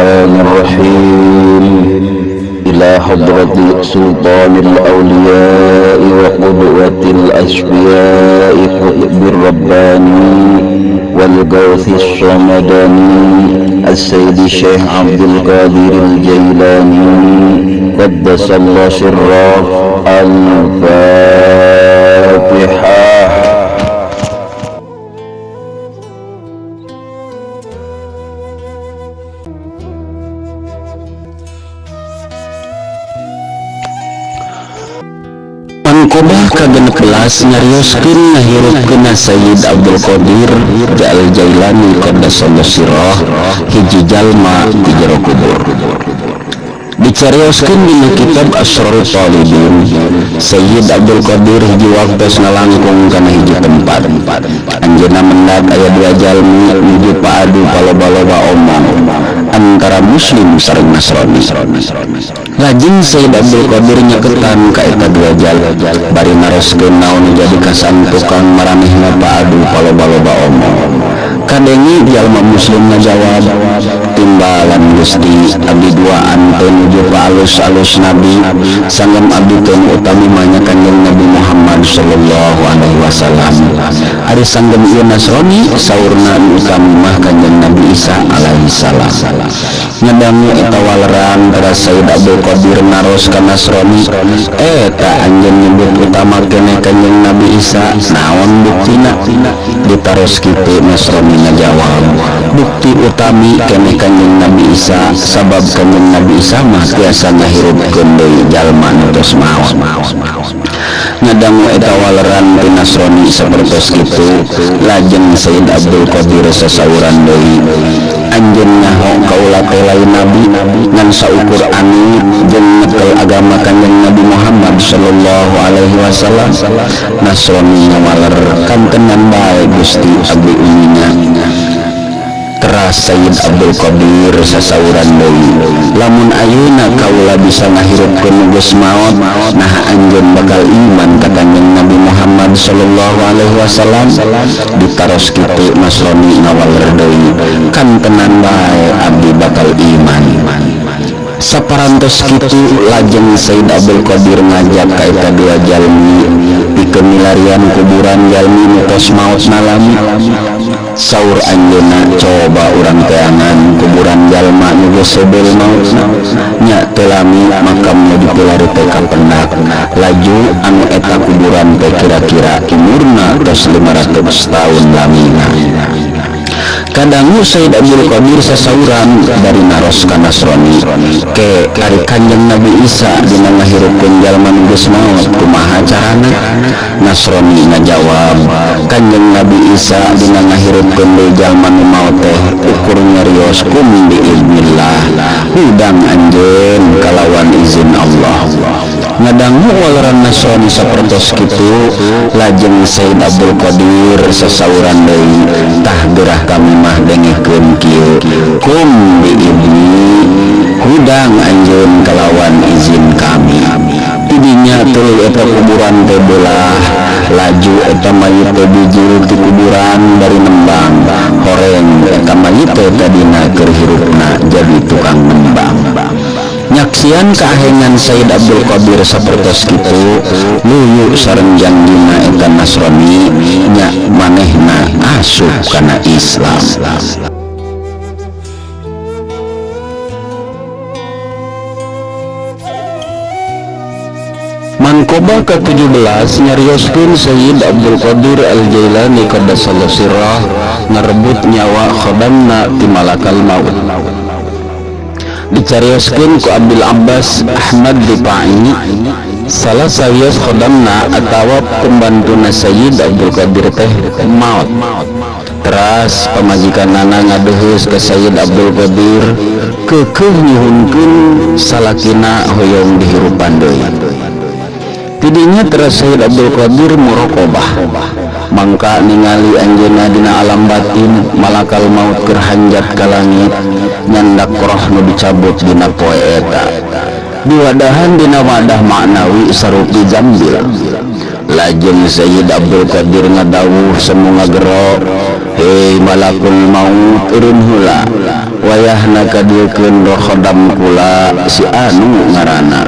الرحمن الرحيم. إلى حضرة سلطان الأولياء وقدوة الأشقياء قطب الرباني والغوث الصمداني السيد الشيخ عبد القادر الجيلاني قدس الله سره. الفاتحة. Manqobah ka-16 nyarioskeun ngahirupkeun Sayyid Abdul Qadir Al Jailani qaddasallahu sirrah hiji jalma di jero kubur. Dicarioskeun dina kitab Asrarut Talibin, Sayyid Abdul Qadir hiji waktos ngalangkung kana hiji tempat. Anjeunna mendak aya dua jalmi nuju paadu paloba-loba omong antara muslim sareng Nasrani. Lajeng Sayyid Abdul Qadir nyaketan ka eta dua jalmi bari naroskeun naon nu jadi kasantukan maranehna paadu paloba-loba omong. Kadengi jalma muslim ngajawab, timbalan Gusti abdi duaan teu nuju alus-alus nabi sanggem abdi teu utami mah Kanjeng Nabi Muhammad sallallahu alaihi wasallam. Ari sanggem ieu Nasrani saurna nu utami mah Kanjeng Nabi Isa alaihi salam. Ngadangu eta waleran teras Sayyid Abdul Qadir naros ka Nasrani, eta anjeun nyebut utama keneh Kanjeng Nabi Isa, naon buktina? Ditaros kitu Nasrani ngajawab, bukti utami keneh Kanjeng Nabi Isa sabab Kanjeng Nabi Isa mah tiasa ngahirupkeun deui jalma nu tos maot. Ngadangu eta waleran ti Nasrani sapertos kitu, lajeng Sayyid Abdul Qadir sasauran deui, anjeun nyaho kaula teh lain nabi ngan saukur anu jeung nyekel agama Kanjeng Nabi Muhammad sallallahu alaihi wasallam. Nasrani ngawaler, kantenan bae Gusti abdi uminya. Teras Sayyid Abdul Qadir sasauran deui, lamun ayeuna kaula bisa ngahirupkeun nu geus maot, naha anjeun bakal iman ka Kanjeng Nabi Muhammad sallallahu alaihi wasallam? Ditaros kitu Nasrani ngawaler deui, kantenan bae abdi bakal iman. Saparantos kitu lajeng Sayyid Abdul Qadir ngajak ka eta dua jalmi pikeun milarian kuburan jalmi nu tos maot nalami. Saur anjeunna, coba urang teangan kuburan jalma nu geus seubel maotna, nya teu lami makam nu dipilari teh kapendak. Laju anu eta kuburan teh kira-kira umurna tos 500 tahun lamina. Kadangu Sayyid Abdul Qadir sasauran dari naros ka Nasrani, ke ari Kanjeng Nabi Isa dina ngahirupkeun jalma nu geus maot kumaha carana? Nasrani ngajawab, Kanjeng Nabi Isa dina ngahirupkeun deui jalma nu maot teh ukur nyarios kum biiznillah, hudang anjeun kalawan izin Allah. Ngadangu waleran Nasrani sapertos kitu, lajeng Sayyid Abdul Qadir sasauran deui, tah gerah kami mah dengekeun kieu, kum biizni, hudang anjeun kalawan izin kami. Tidinya tuluy eta kuburan teh belah, laju eta mayit teh bijil ti kuburan bari nembang, horeng eta mayit teh tadina keur hirupna jadi tukang nembang. Nyaksian kaahengan Sayyid Abdul Qadir sapertos kitu, luyu sareng jangjina eta Nasrani nya manehna asup kana Islam. Manqobah ke-17 nyarioskeun Sayyid Abdul Qadir Al Jailani qaddasallahu sirrah ngarebut nyawa khodamna ti malakal maut. Dicarioskeun ku Abdul Abbas Ahmad Rifai, salah sawios khodamna atawa pembantuna Sayyid Abdul Qadir teh maot. Teras pamajikanana ngadeheus ka Sayyid Abdul Qadir keukeuh nyuhunkeun salakina hoyong dihirupan deui. Tidinya teras Sayyid Abdul Qadir muraqabah, mangka ningali anjeunna dina alam batin malakal maut keur hanjat ka langit nyandak roh nu dicabut dina poe eta diwadahan dina wadah maknawi sarupi jambil. Lajeng Sayyid Abdul Qadir ngadawuh semu ngagero, hei malakul maut eureun heula. Wayahna kadieukeun roh khodam kula si anu ngaranna.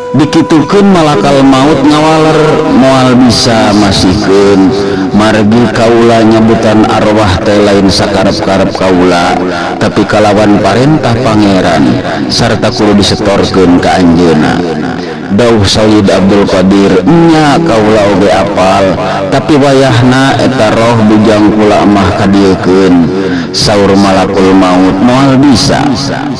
Dikitukeun malakal maut ngawaler moal bisa masihkeun margi kaula nyebutan arwah teh lain sakarep-karep kaula tapi kalawan parentah pangeran sarta kudu disetorkeun ka anjeunna. Dauh Sayyid Abdul Qadir nya kaula oge apal tapi wayahna eta roh bujang kula mah kadieukeun. Saur malakul maut moal bisa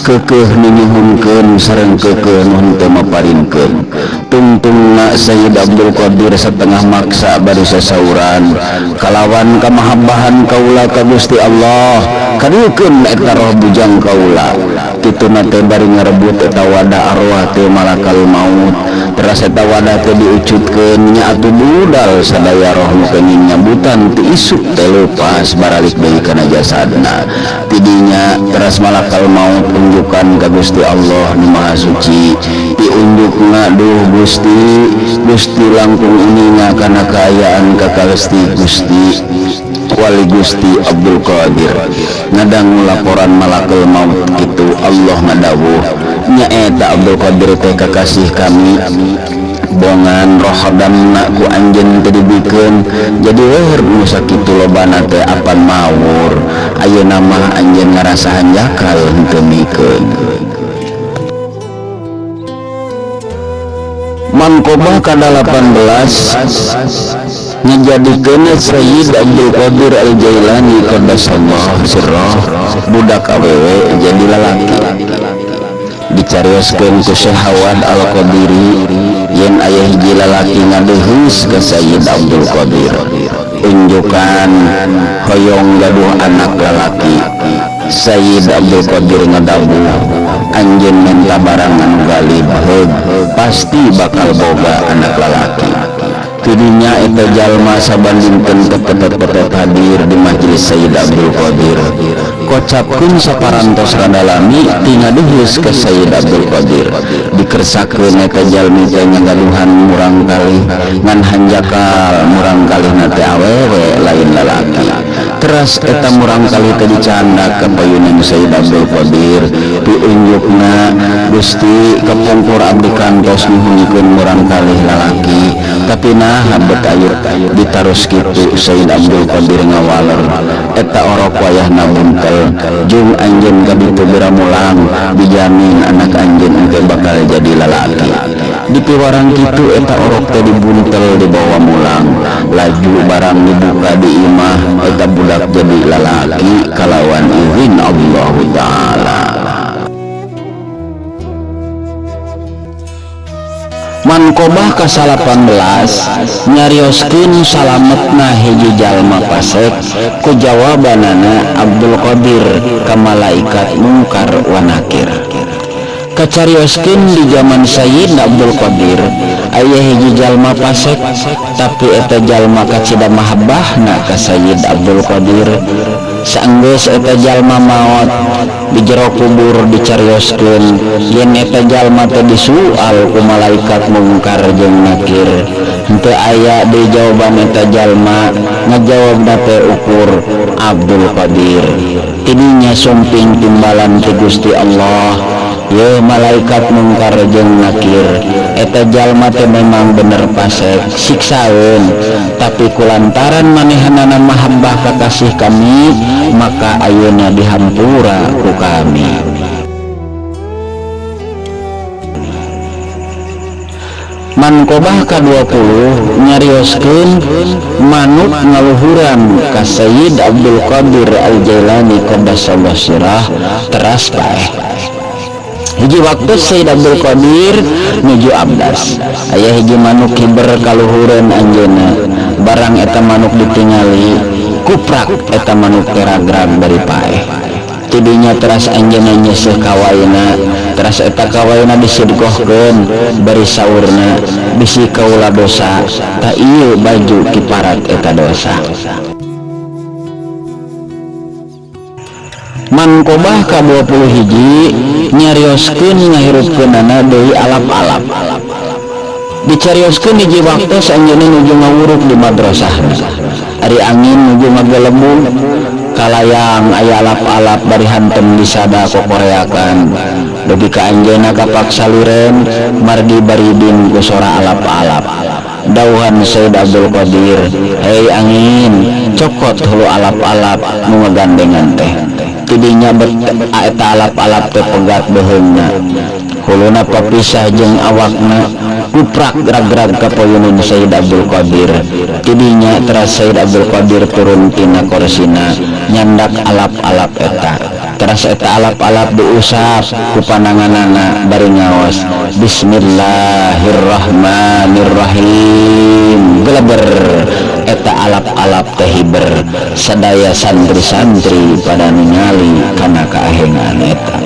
keukeuh nu nyuhunkeun sareng keukeuh nu henteu maparinkeun. Tungtungna Sayyid Abdul Qadir setengah maksa bari sasauran kalawan kamahabbahan kaula ka Gusti Allah kadieukeun eta roh bujang kaula. Kituna teh bari ngarebut eta wadah arwah teh malakal maut teras eta wadah teh diucutkeun nya atuh budal sadaya roh nu kenging nyabutan ti isuk teh leupas baralik deui kana jasadna. Tidinya teras malakal maut unjukan ka Gusti Allah nu Maha Suci diunjukna duh Gusti Gusti langkung uninga kana kaayaan kakalesti Gusti wali Gusti Abdul Qadir. Ngadangu laporan malakul maut itu Allah ngadawuh nyaeta Abdul Qadir teh kakasih kami bongan roh khodamna ku anjeun teu dibikeun jadi weuh nu sakitu lobana teh apan mawur ayeuna mah anjeun ngarasa hanjakal henteu mikeun. Manqobah ka-18 ngajadikeun Sayyid Abdul Qadir Al-Jailani qaddasallahu sirrah budak awewe jadi lalaki. Dicarioskeun ku Syekh Hawad Al-Qadiri yen aya hiji lalaki ngadeheus ka Sayyid Abdul Qadir unjukan hoyong gaduh anak lalaki. Sayyid Abdul Qadir ngadabuh anjeun menta barang anu galib heug pasti bakal boga anak lalaki. Tidinya eta jalma saban dinten tepetot-petot hadir di majelis Sayyid Abdul Qadir. Kocapkeun saparantos rada lami ti ngaduheus ka Sayyid Abdul Qadir. Dikersakeun eta jalmi teh ngagaduhan murang kalih ngan hanjakal murang kalihna teh awewe lain lalaki. Teras eta murang kalih teh dicandak ka payunan Sayyid Abdul Qadir. Piunjukna Gusti kapungkur abdi kantos nyuhunikeun murang kalih lalaki tapi nah betayut ditarus kitu Sayyid Abdul Qadir ngawaler eta orok wayahna buntel jung anjeun ka ditu bera mulang dijamin anak anjeun engke bakal jadi lalaki. Dipiwarang kitu eta orok teh dibuntel dibawa mulang laju barang dibuka di imah eta budak jadi lalaki kalawan izin Allah Ta'ala. Manqobah ka-18 nyarioskeun salametna hiji jalma fasik ku jawabanana Abdul Qadir ka malaikat mungkar wa nakir. Kacarioskeun di zaman Sayyid Abdul Qadir aya hiji jalma fasik tapi eta jalma kacida mahabbahna ka Sayyid Abdul Qadir. Saenggeus eta jalma maot di jero kubur dicarioskeun yen eta jalma teh disual ku malaikat mungkar jeung nakir. Henteu aya deui jawaban eta jalma ngajawabna teh ukur Abdul Qadir. Tidinya sumping timbalan ti Gusti Allah ye malaikat mungkar jeung nakir eta jalma teh memang bener pasek siksaeun tapi kulantaran manehanana mahabbah kakasih kami maka ayeuna dihampura ku kami. Manqobah ka-20 nyarioskeun manuk ngaluhuran ka Sayyid Abdul Qadir Al-Jailani qaddasallahu sirah teras paeh. Hiji waktu Sayyid Abdul Qadir nuju abdas aya hiji manuk hiber kaluhureun anjeunna barang eta manuk ditingali kuprak eta manuk teragrag dari paeh. Tidinya teras anjeunna nyeuseuh kawaina teras eta kawaina disidgohkeun bari saurna bisi kaula dosa ta ieu baju kiparat eta dosa. Manqobah ka-20 nyarioskeun ngahirupkeunana deui alap-alap. Dicarioskeun hiji waktos anjeunna nuju ngawuruk di madrasahna. Ari angin nuju ngagelembung Kalayang aya alap-alap bari hantem disada kokoreakan. Dugi ka anjeunna kapaksa liren margi baridin ku sora alap-alap. Dauhan Said Abdul Qadir, "Hei angin, cokot hulu alap-alap nu ngagandengan teh." Tidinya bet eta alap-alap teh pegat beuheungna. Huluna papisah jeung awakna kuprak grag-grag ka payuneun Said Abdul Qadir. Tidinya teras Said Abdul Qadir turun tina korsina nyandak alap-alap eta. Teras eta alap-alap diusap ku pananganana bari ngaos Bismillahirrahmanirrahim. Geleber eta alap-alap teh hiber. Sadaya santri-santri pada ningali kana kaahengan eta.